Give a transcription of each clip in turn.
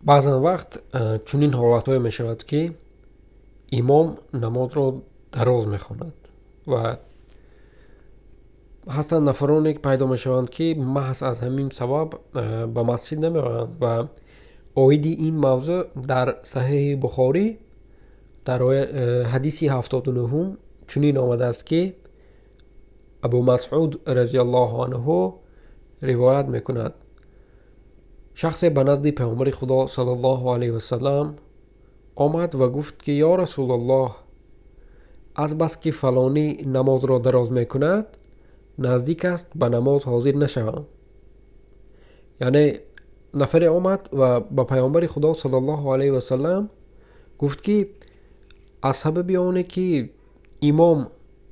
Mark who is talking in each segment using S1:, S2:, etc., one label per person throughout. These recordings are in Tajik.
S1: Баъзан вақт чунин ҳолатҳое мешавад, ки имом намозро дароз мехонад ва ҳастанд нафароне, ки пайдо мешаванд, ки маҳз аз ҳамин сабаб ба масҷид намеоянд. Ва оиди ин мавзӯъ дар Саҳеҳи Бухорӣ дар ҳадиси 79 чунин омадааст, ки Абу Масъуд разияллоҳу анҳу ривоят мекунад: шахсе ба назди Паёмбари Худо саллаллоҳу алайҳи васаллам омад ва гуфт, ки ё Расулаллоҳ, азбаски фалонӣ намозро дароз мекунад, наздик аст ба намоз ҳозир нашавам. Яъне нафаре омад ва ба Паёмбари Худо саллаллоҳу алайҳи васаллам гуфт, ки аз сабаби оне ки имом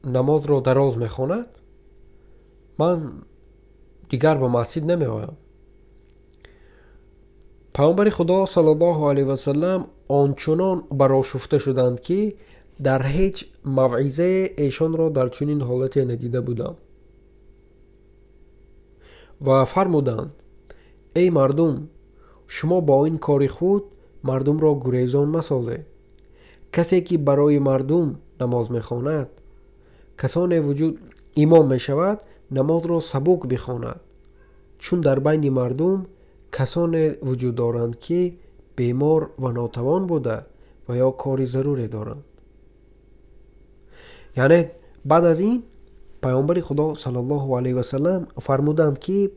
S1: намозро дароз мехонад, ман дигар ба масҷид намеоям. Паёмбари Худо саллаллоҳу алайҳи васаллам ончунон барошуфта шуданд, ки дар ҳеҷ мавъизае эшонро дар чунин ҳолате надида будам. Ва фармуданд: эй мардум, шумо бо ин кори худ мардумро гурезон масозед. Касе ки барои мардум намоз мехонад, касоне вуҷуд имом мешавад, намозро сабук бихонад, чун дар байни мардум касоне вуҷуд доранд, ки бемор ва нотавон буда ва ё кори заруре доранд. Яъне баъд аз ин Паёмбари Худо саллаллоҳу алайҳи васаллам фармуданд, ки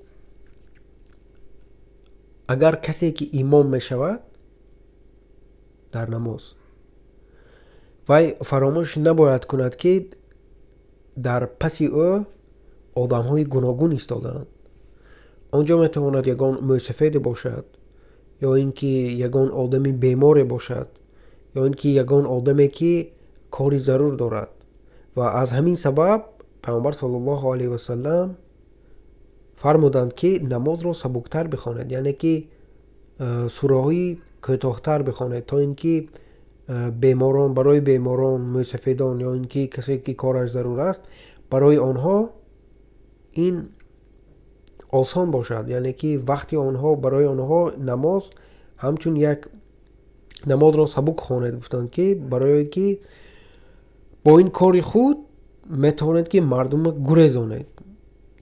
S1: агар касе ки имом мешавад дар намоз, вай фаромӯш набояд кунад, ки дар паси ӯ одамҳои гуногун истодаанд. Он ҷо метавонад ягон мӯйсафеде бошад, ё ин ки ягон одами беморе бошад, ё ин ки ягон одаме, ки кори зарур дорад. Ва аз ҳамин сабаб Паёмбар саллаллоҳу алайҳи васаллам фармуданд, ки намозро сабуктар бихонед, яъне ки сураҳои кӯтоҳтар бихонед, то ин ки беморон, барои беморон, мӯйсафедон ё ин ки касе ки кораш зарур аст, барои онҳо ин осон бошад. Яъне ки вақти онҳо, барои онҳо намоз ҳамчун як намозро сабук хонед, гуфтанд, ки барое ки бо ин кори худ метавонед, ки мардумро гурезонед.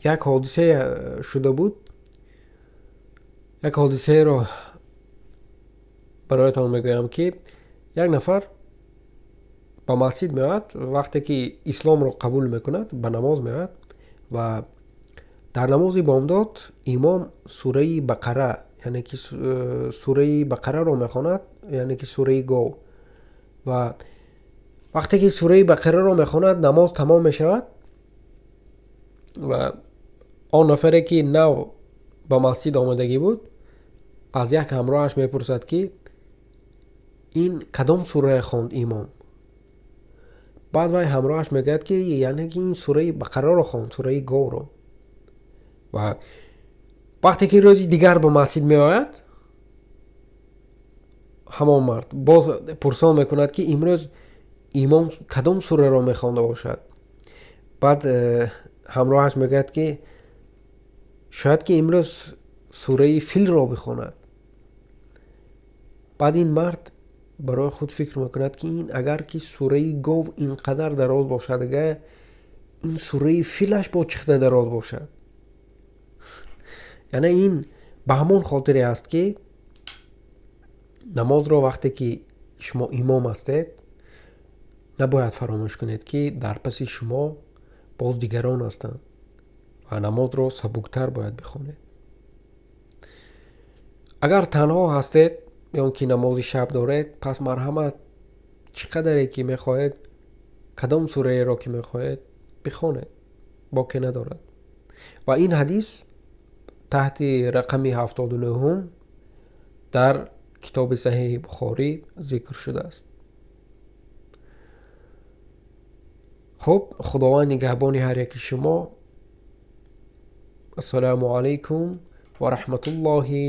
S1: Як ҳодисае шуда буд, як ҳодисаеро бароятон мегӯям, ки як нафар ба масҷид меояд, вақте ки исломро қабул мекунад, ба намоз меояд ва дар намози бомдод имом сураи Бақара, яъне ки сураи Бақараро мехонад, яъне ки сураи гов. Ва вақте ки сураи Бақараро мехонад, намоз тамом мешавад ва он нафаре ки нав ба масҷид омадагӣ буд, аз як ҳамроҳаш мепурсад, ки ин кадом сурае хонд имом? Баъд вай ҳамроҳаш мегӯяд, ки яъне ки ин сураи Бақараро хонд, сураи говро. Ва вақте ки рӯзи дигар ба масҷид меояд, ҳамон мард боз пурсон мекунад, ки имрӯз имом кадом сураро мехонда бошад. Баъд ҳамроҳаш мегӯяд, ки шояд ки имрӯз сураи филро бихонад. Баъд ин мард барои худ фикр мекунад, ки ин агар ки сураи гов ин қадар дароз бошад, ага ин сураи филаш бо чӣ қадар дароз бошад? Яъне ин ба ҳамон хотире аст, ки намозро вақте ки шумо имом ҳастед, набояд фаромӯш кунед, ки дар паси шумо боз дигарон ҳастанд ва намозро сабуктар бояд бихонед. Агар танҳо ҳастед ё ки намози шаб доред, пас марҳамат, чӣ қадаре ки мехоҳед, кадом сураеро ки мехоҳед, бихонед, боке надорад. Ва ин ҳадис таҳти рақами 79-ум дар китоби Саҳеҳи Бухорӣ зикр шудааст. Хуб, Худованд нигаҳбони ҳар яки шумо. Ассалому алайкум ва раҳматуллоҳи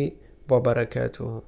S1: ва баракатуҳ.